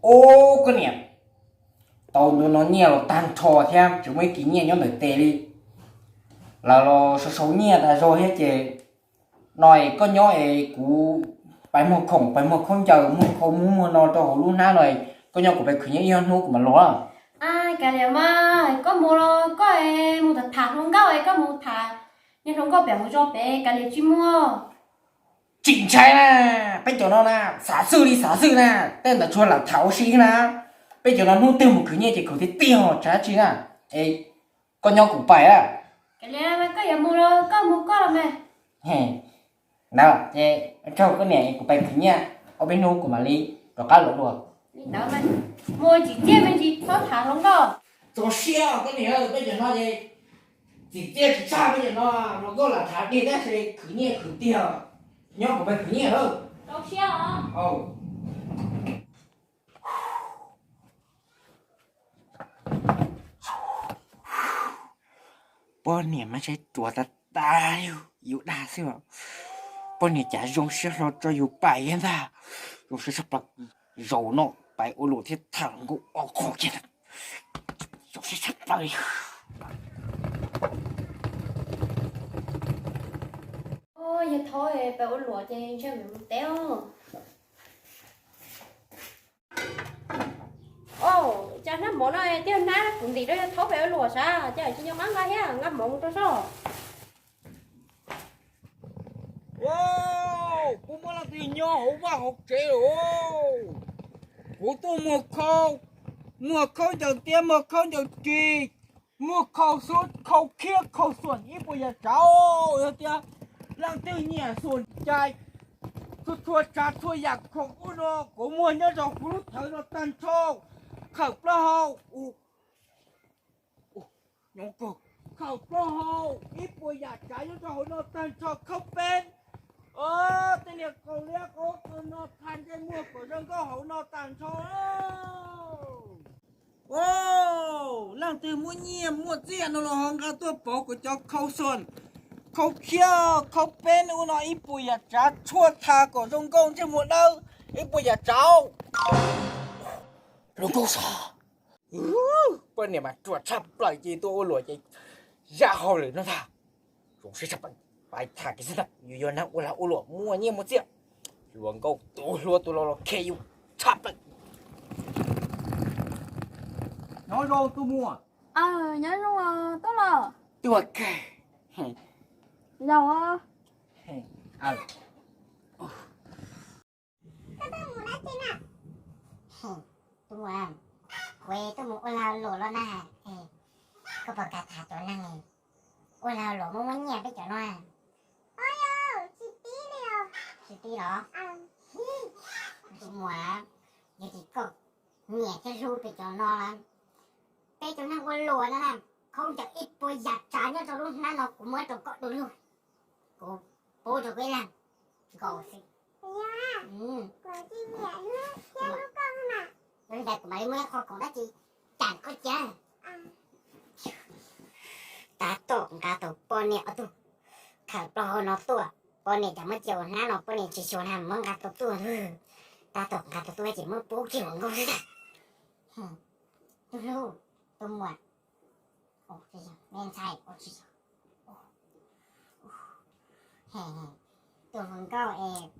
Ub, koj niam, tau ntu no nyiaj los tag nrho thiab tsis muaj ib kis nyiaj nyob ntawm tes li. Lawv los sau sau nyiaj tas zog thiab ces no es koj nyob es kuv pais muag khoom, pais muag khaub ncaws, muag khau muag muag no rau hauv lub hnab no, koj nyob kuv pais khwv nyiaj ib ob hnub kuv mam los. Kav liam mas, koj mus los koj mus tham hluas nkauj es koj mus tham, niag hluas nkauj pem mus tso pem, kav liam tsis muag. Tsis ntshai na, peb cov no na, xav xwb li xav xwb na, tej ntawd tsuas lam tham ua si na. Peb cov no hnub twg mus khwv nyiaj ces khwv tiag tiag, tsis ntshai dab tsi na. Es koj nyob kuv pais a. Kav liam, koj yuav mus los koj mus koj los mas. Ntawd ces tsaug koj niam, kuv pais khwv nyiaj ob peb hnub kuv mam li rov qab los dua. Mus tsis txiaj me ntsis txhob tham hluas nkauj. Txaus siab koj niam, peb cov no ces txim txiaj tsis tshaj, peb cov no hluas nkauj lam tham dej tab sis khwv nyiaj khwv tiag. Nyob kuv pais khwv nyiaj lawm. Txaus siab os. Poj niam mas ntshai ruam tas tas li, yus dag xwb. Poj niam cas zoo siab hlo tso yus pais ntag. Zoo siab tshaj plaws, zaum no pais ua luam thiab tham hluas nkauj ob qho kiag. Zoo siab tshaj plaws li. Yog thaub pais ua luam ces ntshe mam mus teb os. Cas hnab mov no twb yog hnab kuv ntim rau yog thaub pais ua luam sav, cas tsis nco qab nqa thiab, nqa mov mus rau soj. Kuv muaj leej twg nyob hauv vaj hauv tsev lawm. Kuv tuaj muag khau, muag khaub ncaws tiab, muag khaub ncaws ris, muag khau xub, khau khiab, khau xuam ib puas yam tsav. Yog tias leej twg nyiam xuam cai, txhua txhua tsav txhua yam khoom ub no kuv muag nyob rau kuv lub thawv no tag nrho. Khawm plaub hau, khawm plaub hau, ib puas yam tsav nyob rau hauv no tag nrho. Khaub peeb, tej niag kaus liab kaus ub no tag nrho, muag kom zoo nkauj hauv no tag nrho. Leej twg muaj nyiaj muaj txiaj no los ho nqa tuaj pauv kuv cov khau xuam, khau khiab, khau peeb ub no ib puas yam tsav tshuaj tha kom zoo nkauj ntsej muag dawb ib puas yam tsav. Hluas nkauj sav, poj niam mas ruam tshaj plaws ces tuaj ua luam ces zaj hauj lwm no ntag. Zoo siab tshaj plaws, pais tham kiag xwb ntag, yus yuav neeg ua lag ua luam muaj nyiaj muaj txiaj. Hluas nkauj tus hluas tus laus los khe yus tshaj plaws. Nyob zoo tus muam. Nyob zoo os tub los. Tuaj kawg. Zaum os. Koj tuaj mus dab tsi na? Tus muam, kuv tuaj mus ua lag luam los na. Koj puas kam tham cov neeg ua lag luam muaj muaj nyiaj peb cov no? Tsis tib li os. Tsis tib los? Tus muam, yog tias koj nyiam thiab hlub peb cov no, peb cov neeg ua luam no na, khaub ncaws ib puas yam tsav nyob rau lub hnab no kuv muab rau koj du lug, kuv pub rau koj ib leeg nkaus xwb. Yog li ntawd kuv mam li muab ib qho khoom dab tsi cam koj cia. Tab tom nqa tau poj niam ob tug khawm plaub hau no tuaj, poj niam cas muab cia ua hnab no, poj niam tsis xyuas na muab nqa tau tuaj. Tab tom nqa tau tuaj ces muab pub kiag hluas nkauj xwb ntag. Tus hlub, tus muam, me ntxhais, tus hluas nkauj es,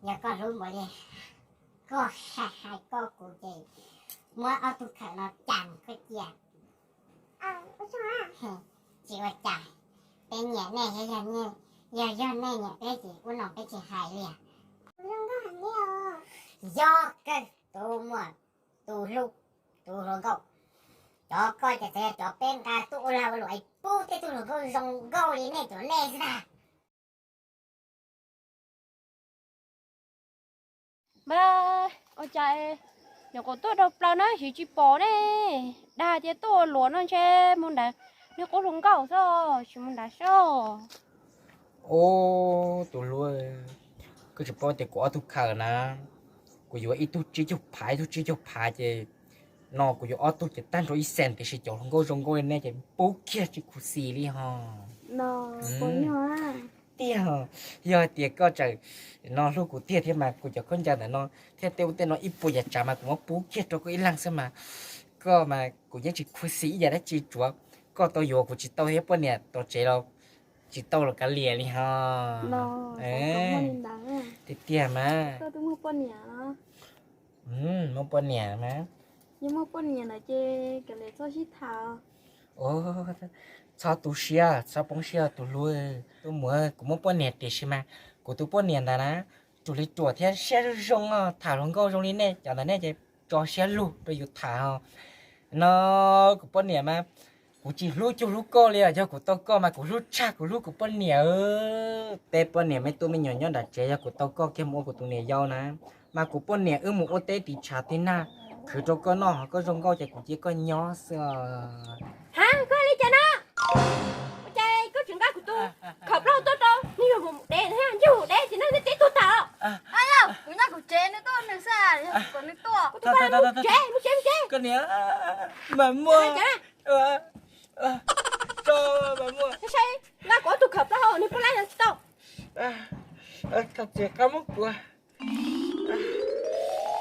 yog koj hlub npaum li koj hais hais koj kuv ces muab ob tug khawm no cam koj cia. Tsis ua cas, peb nyiam nej, yog yog nej nyiam peb ces ua no peb tsis hais li. Yog kawg tus muam, tus hlub, tus hluas nkauj, cov koj ces txawm yog cov peb nqa tuaj ua lag ua luam es pub tej tug hluas nkauj zoo nkauj li nej cov nej xwb ntag. Mas ua cas nyuam qhuav tuaj dhau plaws na, tsis pom ne. Dag tias tuaj ua luam no ntshe mus nrad, niag qub hluas nkauj xwb, tsis mus nrad soj. Ub, tus hlub, koj tsis paub tias kuv ob tug khawm na, kuv yuav ib tug tsib caug phav, ib tug tsib caug phav ces no kuv yuav ob tug ces tag nrho ib xees, tiam sis cov hluas nkauj zoo nkauj li nej ces pub kiag tsis khuv xim li ho. No, puas yog? Tiag, yog hais tias koj tseem no hlub kuv tiag thiab mas kuv cov khaub ncaws ntawm no thiab tej ub tej no ib puas yav tsav mas kuv muab pub kiag rau koj ib leeg xwb mas, koj mas kuv yeej tsis khuv xim ib yam dab tsi tsuav koj tau yuav, kuv tsis tau thiab poj niam tom tsev los tsis tau los kav liam li ho. Tiag tiag mas. Muaj poj niam mas. Txhob tu siab, txhob poob siab tus hlub. Tus muam, kuv muaj poj niam tiam sis mas kuv tus poj niam ntawd na ruam li ruam thiab siab zoo zoo, tham hluas nkauj zoo li nej cov ntawd nej ces tso siab lug rau yus tham. No kuv poj niam mas kuv tsis hlub cuag hlub koj li os. Yog kuv tau koj mas kuv hlub tshaj kuv hlub kuv poj niam. Peb poj niam me tub me nyuam nyob nram tsev, yog kuv tau koj kiag mus ua kuv tus niam yau na, mas kuv poj niam wb mus ua teb ris tshav tib nag, khwv rau koj noj, ho koj zoo nkauj ces kuv cia koj nyob xwb os. Ha, koj hais li cas no? Ua cas koj tseem nqa kuv tus khawm plaub tuaj rau, nws yog mus dev thiab, ntsej mus dev ces nws nyob teb tuag tas os. Kuv nyob kuv tsev, nws tuaj nws xwb, kuv nws tuaj. Kuv tus koj mus tsev, mus tsev, mus tsev. Koj niam, mas muaj. Tso, mas muaj. Saib, nqa kuv tus khawm plaub hau, nws pub laib los tsis tau. Koj txiv qab muab kuv.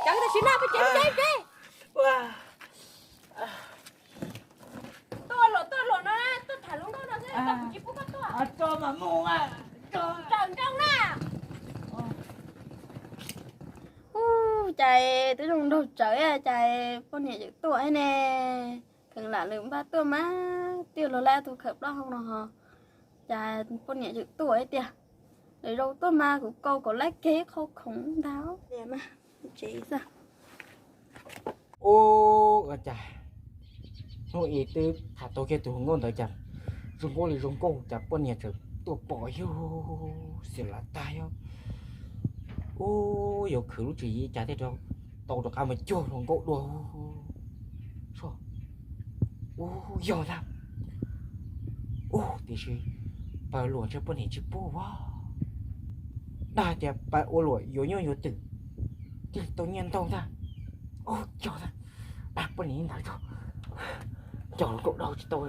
Cov tam sim no peb tsev, peb tsev, peb tsev. Tuaj los tuaj los no, tuaj tham hluas nkauj no xwb, kuv tsis pub koj tuaj. Tso mas mus, tso. Tsawm nroo na. Ub, cas twb zoo nraug tsawv cas poj niam tseem tuaj ne. Kheev lam lwm npaj tuaj mas twb los laib tus khawm plaub hau no ho, cas poj niam tseem tuaj tiag. Lawv zaum tuaj mas kuv kaus kom laib kiag ib qho khoom ntag. Ub, ua cas hnub ib twb tham tau kiag tus hluas nkauj ntawd cas zoo nkauj li zoo nkauj cas poj niam tseem tuaj pom yug xiam lam tag yog. Ub, yuav khwv lub tswv yim cas thiaj tau rov qab mus cuag hluas nkauj dua. Ub, yog ntag. Ub, tiam sis pab luam ntshe poj niam tsis pub ua, dag tias pab ua luam yuav nyuj yuav twm thiaj li tau nyiaj ntau ntag. Ub, yog ntag, dag poj niam ntawd tso, coj los kaum dau tsis tau.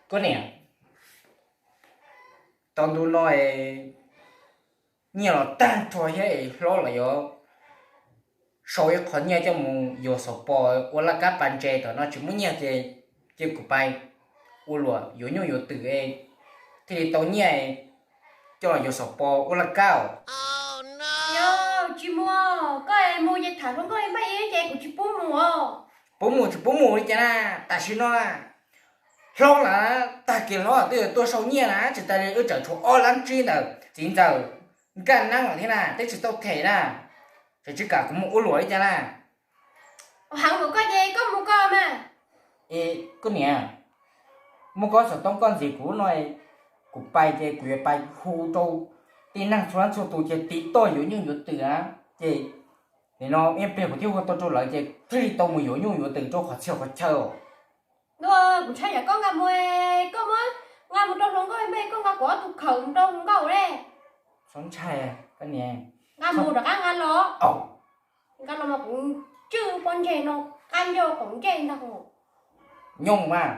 Koj niam, tau ntu no es nyiaj los tag nrho thiab es hlob los yuav sau ib qho nyiaj coj mus yuav xov pos ua laj kab pas ntses, tam no tsis muaj nyiaj ces cia kuv pais ua luam yuav nyuj yuav twm thiaj li tau nyiaj coj los yuav xov pos ua laj kab os. Yog tsis mus, koj mus ces tham hluas nkauj li npaj ib ces kuv tsis pub mus os. Pub mus tsis pub mus li cas na, tam sim no hlob lawm, tag kis hlob twb yuav tuaj sau nyiaj na, tsis tas li wb tseem tshuav ob lab tsib ntawm txiv ntxawm Nkaj Neeb lawm thiab na, twb tsis tau them na, tseem tsis kam kuv mus ua luam li cas na. Heev npaum koj ces koj mus koj mas. Koj niam, muab koj xov tooj koj ntxiv kuv no, kuv pais ces kuv yuav pais hu rau tib neeg txhua leej txhua tus ces tiv toj yuav nyuj yuav twm na, ces nim no ib pliag kuv thiaj hu tau rau lawv ces thiaj li tau mus yuav nyuj yuav twm rau qhov txhia qhov chaw. Ntuj, kuv ntshai yam koj nqa mus, koj muab nqa mus rau hluas nkauj, koj nqa kuv ob tug khawm mus rau hluas nkauj ne. Txhob ntshai, koj niam. Nqa mus rov qab nqa los. Nqa los mas kuv tswj pob ntseg no qab ncaug qaum ntsej ntag. Nyob mas.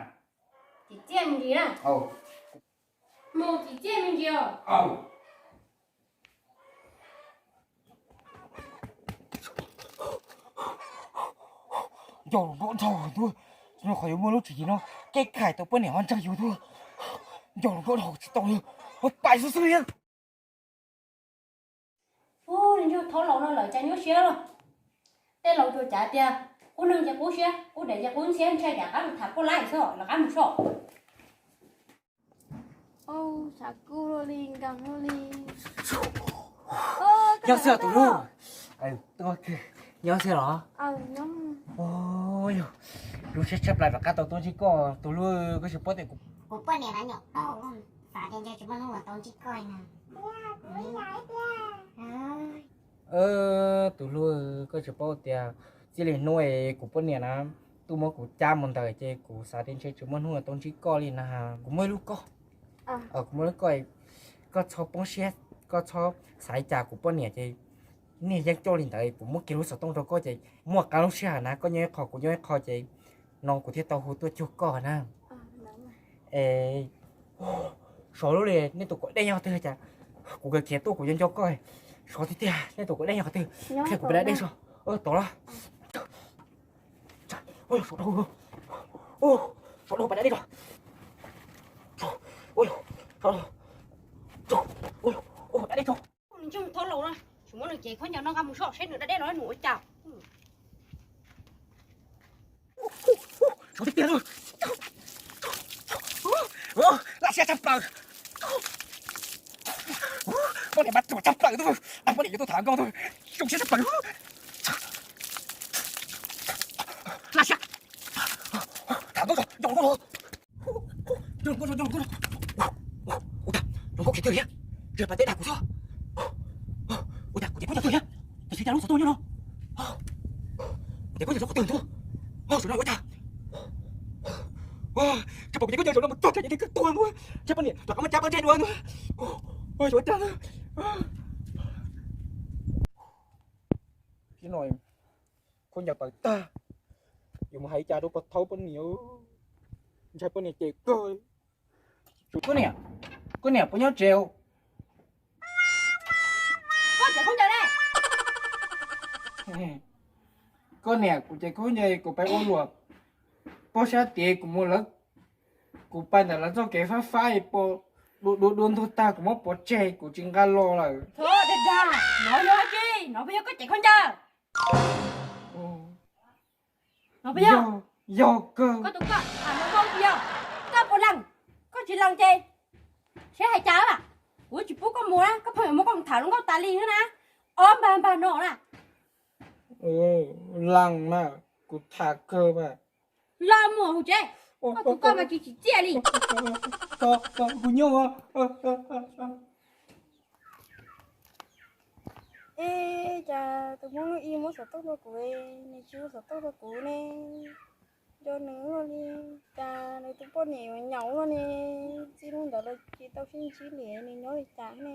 Txiv txiaj me ntsis na. Mus txiv txiaj me ntsis os. Nco los nrov dhau tuaj, qhov yuav muaj lub tswv yim no, kev khaim tau poj niam ho ntseeg yus tuaj. Nco los nrov dhau tsis tau li, pais xwb xwb li. Ub, li ntsuj thaub laus no lawm cas nyuaj siab los. Tej laus cuag cav tias qub neeg ces qub siab, qub dev ces qub ntxhiab, ntshai cas qab mus tham puj laib xwb los qab mus soj. Tshav kub li, nkees li. Nyob xwb tus hlub. Nyob xwb los? Yog, lub siab tshaj plaws rov qab tau tuaj ntsib koj tus hlub, koj tsis paub tias kuv, kuv poj niam lawv nyuam qhuav xav tias ntshe tsis muaj hnub uas tau ntsib koj na. Tus hlub, koj tsis paub tias txij li hnub es kuv poj niam na tuaj muab kuv cab mus ntawd ces kuv xav tias ntshe tsis muaj hnub uas tau ntsib koj li na. Kuv muaj ib lub koj, kuv muaj lub koj, koj txhob poob siab, koj txhob xav li cas, kuv poj niam ces niaj yeeb coj li ntawd. Kuv muab kiag lub xov tooj rau koj ces muaj qee lub sij hawm na koj nyob ib qho kuv nyob ib qho ces no kuv thiaj tau hu tuaj cuag koj na. Es, sov lub li, nej tus kom dej nyob qhov twg cas? Kuv khiav khiav tuaj kuv yuav nco koj. Sov tiag tiag, nej tus kom dej nyob qhov twg? Qhia kuv pem da dej sov. Tom los. Sov dhau, sov dhau pem da dej sov. Ua, sov, ua, da dej sov. Nws ntseeg thab laus na, tsis muab nws cev khaub ncaws no nqa mus soj seb nws da dej los nws ua cas. Sov tiag tiag. Laj siab tshaj plaws. Poj niam mas ruam tshaj plaws, poj niam yuav tuaj tham nkauj, zoo siab tshaj plaws. Laj siab. Tham nkauj, zoo nkauj los. Zoo nkauj, zoo nkauj los. Ua cas zoo nkauj khiav twg li? Ntshe pas teb dag kuv xwb. Ua cas kuv cev khaub ncaws tuaj thiab? Tam sim cas lub xov tooj nyob no? Kuv cev khaub ncaws zoo qhov twg tuaj? Saum no ua cas? Tsis pom kuv cev khaub ncaws saum no mus txog tsev ces kawg tuag ntag. Ntshe poj niam rov qab muab cab pab ntsej dua ntag. Ua cas ua cas? Khaub ncaws pawv tag, yuav mus hais li cas rau pog thaub poj niam? Ntshai poj niam cem kawg. Koj niam, koj niam puas nyob tsev? Koj cev khaub ncaws ne. Koj niam, kuv cev khaub ncaws kuv pais ua luam pog sab tid, kuv mus lawv, kuv pais ntawm lawv txoj kev fab fab, dua dua dua ntug tag kuv muab pov tseg, kuv tsis nqa los lawm. Txhob dag dag, no yog dab tsi? No puas yog koj cev khaub ncaws? No puas yog? Yog kawg. Koj tus koj tham hluas nkauj puas yog? Koj puas lees? Koj tsis lees ces seb hais cas, kuv tsis pub koj mus na, koj pheej yuav muab koj mus tham hluas nkauj tas li thiab na. Ob npag npag no na. Lees mas, kuv tham kawg mas. Los mus hauv tsev, koj tus koj mas tsis tsim txiaj li. Kuv nyob. Eb, cas tus Hmoob lub ib muab xov tooj rau kuv, nws tsis muab xov tooj rau kuv ne? Nco nws ua luaj li, cas nws tus poj niam yuav nyaum ua luaj ne? Txij hnub ntawd los tsis tau sib ntsib li, nws nyob li cas ne?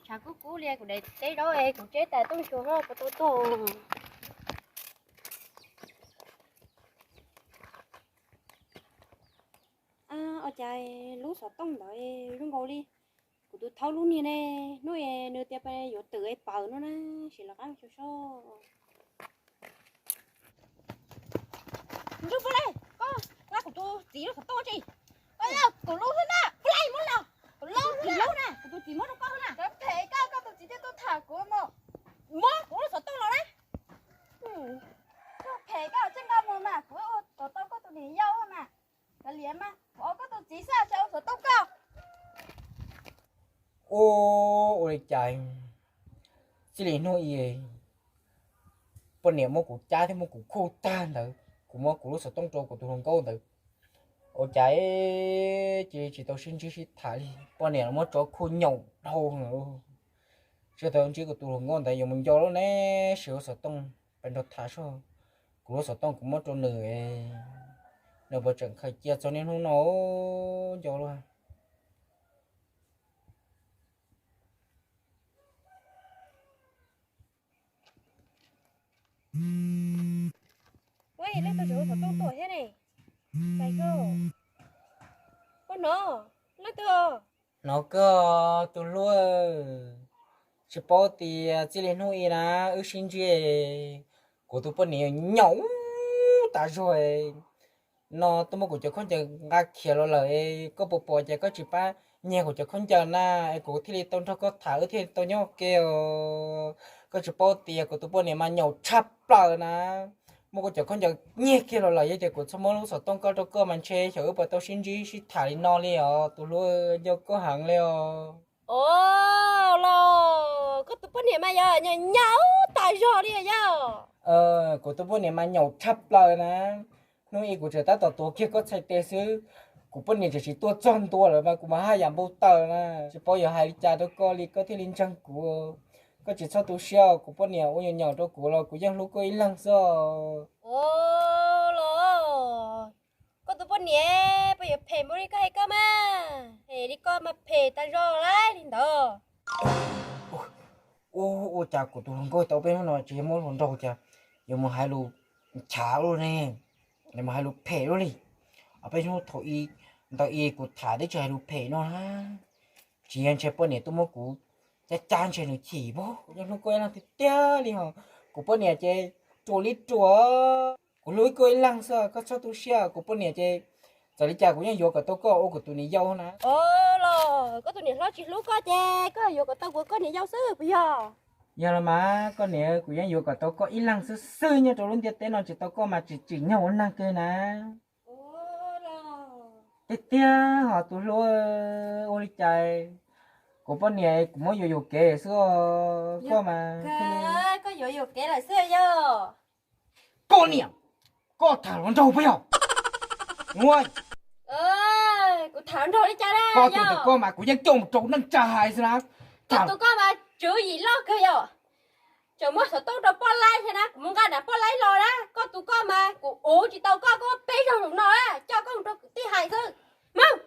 Tshav kub kub li, kuv daim teb zaub es kuv tseb tas tooj xyuas no puas tau tuag. Ua cas lub xov tooj ntawd zoo nkaus li kuv tus thaub lub niag ne? Hnub es nws tias yuav twm es pawv no na, sim los qab xyuas seb. Ntswg Pub Laij, koj nqa kuv tus txiv lub xov tooj tsi? Koj yog kuv lub xwb na, Pub Laij muab los, kuv lub xwb na, kuv tus txiv muab rau koj xwb na. Phem koj, koj tus txiv thiaj tuaj tham kuv mas. Muab kuv lub xov tooj los na. Koj phem koj, tseem nqa mus mas kuv ua kom tau koj tus niam yau mas. Kav liam mas, kuv ua koj tus txiv xwb, tsis ua xov tooj koj. Ua, ua li cas txij li hnub i poj niam muab kuv cab thiab muab kuv khuj tag ntawd, kuv muab kuv lub xov tooj rau kuv tus hluas nkauj ntawd, ua cas cia li tsis tau sib ntsib sib tham li, poj niam muab tso khuj nyaum dhau lawm. Tsis tau ntsib kuv tus hluas nkauj ntawd yuav mus nco lub neb sim lub xov tooj pab nrog tham soj. Kuv lub xov tooj kuv muab rau nws, nws puas tseem khaws cia txog niaj hnub no nco luaj. Ua, leej twg tseem ua xov tooj tuaj thiab ne? Koj hnov, leej twg? Hnov kawg, tus hlub. Tsis paub tias txij li hnub i na wb sib ntsib, kuv tus poj niam nyaum tas zog no tuaj muab kuv cov khaub ncaws nqa khiav los lawm. Koj puas pom ces koj tsis pab nyiag kuv cov khaub ncaws na, es kuv thiaj li tau nrog koj tham, wb thiaj li tau nyob ua ke os. Koj tsis paub tias kuv tus poj niam mas nyaum tshaj plaws na, muab kuv cov khaub ncaws nyiag kiag los lawm, yog tias kuv txhob muab lub xov tooj koj rau koj mas ntshe xyov wb puas tau sib ntsib sib tham li no li os, tus hlub, nco koj heev li os. Os, los koj tus poj niam mas yog nyaum tas zog li yog? Kuv tus poj niam mas nyaum tshaj plaws na. Hnub i kuv tseem tab tom tuav kiag koj txhais tes xwb, kuv poj niam tseem tsis tuaj txog ntua lawm mas kuv mas haj yam npau taws na. Tsis paub yuav hais li cas rau koj li koj thiaj li ntseeg kuv. Koj tsis txhob tu siab, kuv poj niam ua nyaum nyaum rau kuv los kuv yeej hlub koj ib leeg xwb. Os, los koj tus poj niam puas yuav phem npaum li koj hais koj mas? Phem li koj mas phem tas zog lawm li ntawd. Ua, ua cas kuv tus hluas nkauj tau peb hnub no tsis yog muab hluas nraug cas yuav mus hais lus nchav luaj ne, yuav mus hais lus phem luaj li. Peb hnub thaum i ntawd i kuv tham twb tsis hais lus phem no na, tsis yog ntshe poj niam tuaj muab kuv cab cab ntshe nws chim pab kuv nyob hlub koj ib leeg tiag tiag li ho. Kuv poj niam ces ruam li ruam, kuv hlub koj ib leeg xwb koj txhob tu siab. Kuv poj niam ces txawm li cas kuv yeej yuav kom tau koj ua kuv tus niam yau na. Los koj tus niam hlob tsis hlub koj ces koj yuav kom tau kuv koj niam yau xwb puas yog? Yog los mas koj niam, kuv yeej yuav kom tau koj ib leeg xwb xwb, nyob rau lub ntiaj teb no tsis tau koj mas tsis tsim nyog ua neeg kiag na. Tiag tiag ho tus hlub, ua li cas kuv poj niam kuv muab yuam yuam kev xwb os. Koj mas, koj yuam yuam kev lawm xwb yog. Koj niam, koj tham hluas nraug puas yog? Kuv tham hluas nraug li cas na? Koj tus ntawm koj mas kuv yeej coj mus rau neej tsa hais xwb na. Koj tus koj mas tswv yim loj kawg yog. Tseem muab xov tooj rau poj laib thiab na, kuv mus nqa daim poj laib los na. Koj tus koj mas kuv uv tsis tau koj, koj peb zaug zaum no na, coj koj mus rau kwv tij hais xwb. Mus.